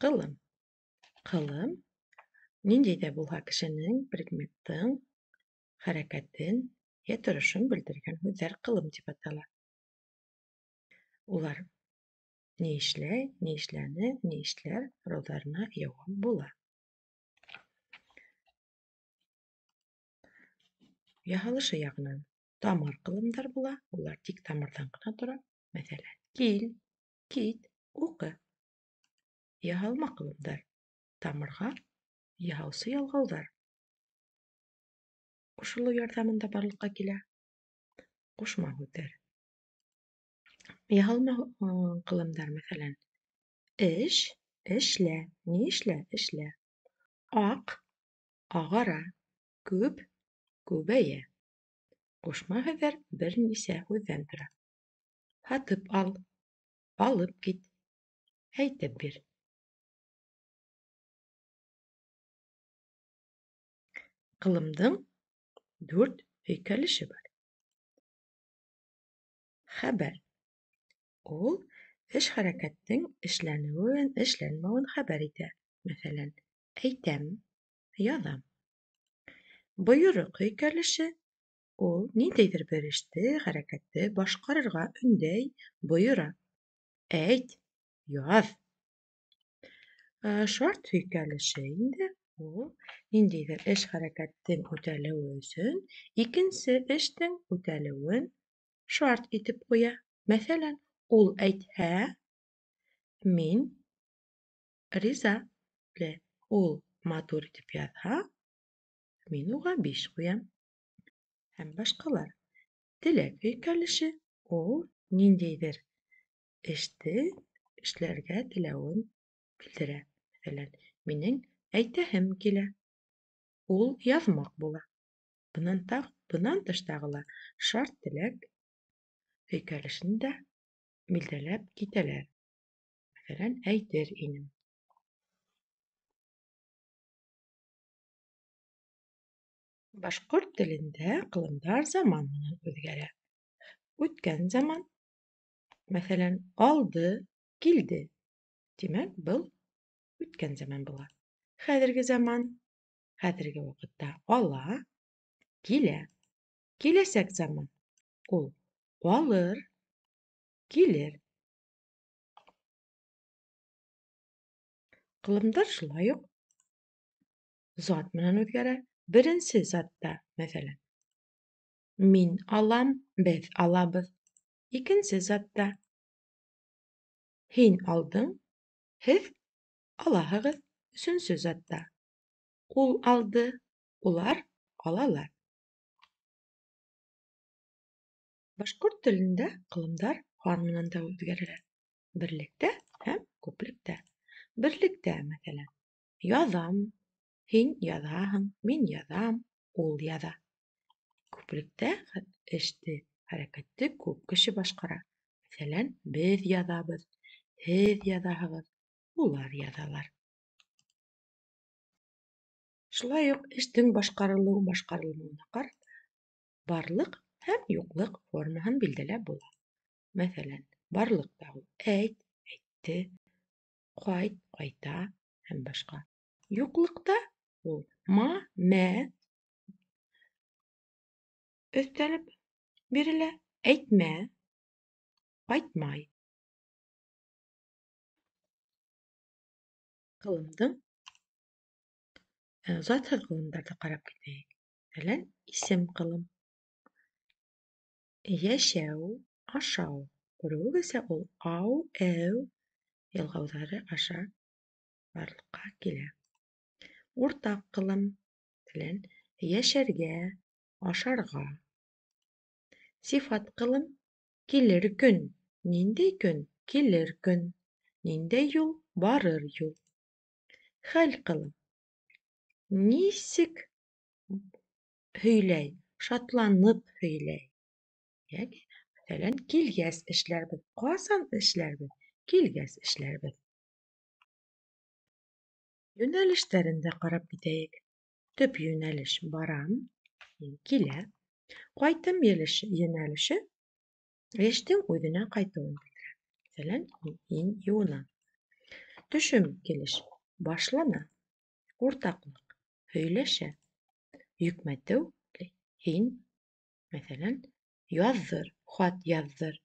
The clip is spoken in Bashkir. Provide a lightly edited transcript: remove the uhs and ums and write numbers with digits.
Ҡылым. Ҡылым ниндәй ҙә булһа кешенең, предметтың хәрәкәтен йә торошон белдергән һүҙҙәр ҡылым тип атала. Улар ни эшләй, ни эшләне, ни эшләр һорауҙарына яуап була. Яһалышы яғынан тамыр ҡылымдар була, улар тик тамырҙан ғына тора. Мәҫәлән, кил, кит, уҡы. Яһалма ҡылымдар тамырға яһаусы ялғауҙар ҡушылыу ярҙамында барлыҡҡа килә. Ҡушма һүҙҙәр. Яһалма ҡылымдар, мәҫәлән, эш, эшлә, ни эшлә, эшлә. Аҡ, ағара, күп, күбәйә. Ҡушма һүҙҙәр бер нисә һүҙҙән тора. Һатып ал, алып кит, әйтеп бир. Ҡылымдың 4 һөйкәлеше бар. Хәбәр. Ул эш-хәрәкәттең эшләнеүен, эшләнмәүен хәбәр итә. Мәҫәлән, әйтәм, яҙам. Бойороҡ һөйкәлеше ул ниндәйҙер бер эште, хәрәкәтте башҡарырға өндәй, бойора. Әйт, яҙ. Шарт һөйкәлеше инде ул ниндәйҙер эш-хәрәкәттең үтәлеүе өсөн икенсе эштең үтәлеүен шарт итеп ҡуя. Мәҫәлән, ул әйтһә, мин риза. Ул матур итеп яҙһа, мин уға 5 ҡуям. Һәм башҡалар. Теләк һөйкәлеше ул ниндәйҙер эште эшләргә теләүен белдерә. Мәҫәлән, минең әйтәһем килә. Ул яҙмаҡ була. Бынан тыш тағы ла шарт теләк һөйкәлешен дә билдәләп китәләр. Мәҫәлән, әйтер инем. Башҡорт телендә ҡылымдар заман менән үҙгәрә. Үткән заман, мәҫәлән, алды, килде. Тимәк, был үткән заман була. Хәҙерге заман, хәҙерге ваҡытта ала, килә. Киләсәк заман ул алыр, килер. Ҡылымдар шулай уҡ зат менән үҙгәрә. Беренсе затта, мәҫәлән, мин алам, беҙ алабыҙ. Икенсе затта һин алдың, һеҙ алаһығыҙ. Өсөнсө затта ул алды, улар алалар. Башҡорт телендә ҡылымдар һан менән дә үҙгәрәләр. Берлектә һәм күплектә. Берлектә, мәҫәлән, яҙам, һин яҙаһың, мин яҙам, ул яҙа. Күплектә эште, хәрәкәтте күп кеше башҡара. Мәҫәлән, беҙ яҙабыҙ, һеҙ яҙаһығыҙ, улар яҙалар. Шулай уҡ эштең башҡарылыу, башҡарылмауына ҡарап, барлыҡ һәм юҡлыҡ формаһын билдәләп була. Мәҫәлән, барлыҡта ул әйт, әйтте, ҡайт, ҡайта һәм башҡа. Юҡлыҡта ул ма, мә өҫтәлеп бирелә, әйтмә, ҡайтмай. Ҡылымдың затһыҙ ҡылымдарҙы ҡарап китәйек. Мәҫәлән, исем ҡылым. Йәшәү, ашау. Күреүегеҙсә, ул ау, әү ялғауҙары аша барлыҡҡа килә. Уртаҡ ҡылым, мәҫәлән, йәшәргә, ашарға. Сифат ҡылым, килер көн. Ниндәй көн? Килер көн. Ниндәй юл? Барыр юл. Хәл ҡылым. Нисек һөйләй? Шатланып һөйләй. Йәки, мәҫәлән, килгәс эшләрбеҙ. Ҡасан эшләрбеҙ? Килгәс эшләрбеҙ. Йүнәлештәрен дә ҡарап китәйек. Төп йүнәлеш барам, килә. Ҡайтым йүнәлеше эштең үҙенә ҡайтыуын белдерә. Мәҫәлән, мин йыуынам. Төшөм килеш: башлана, уртаҡлыҡ, һөйләшә. Йөкмәтеү: һин, мәҫәлән, яҙҙыр, хат яҙҙыр.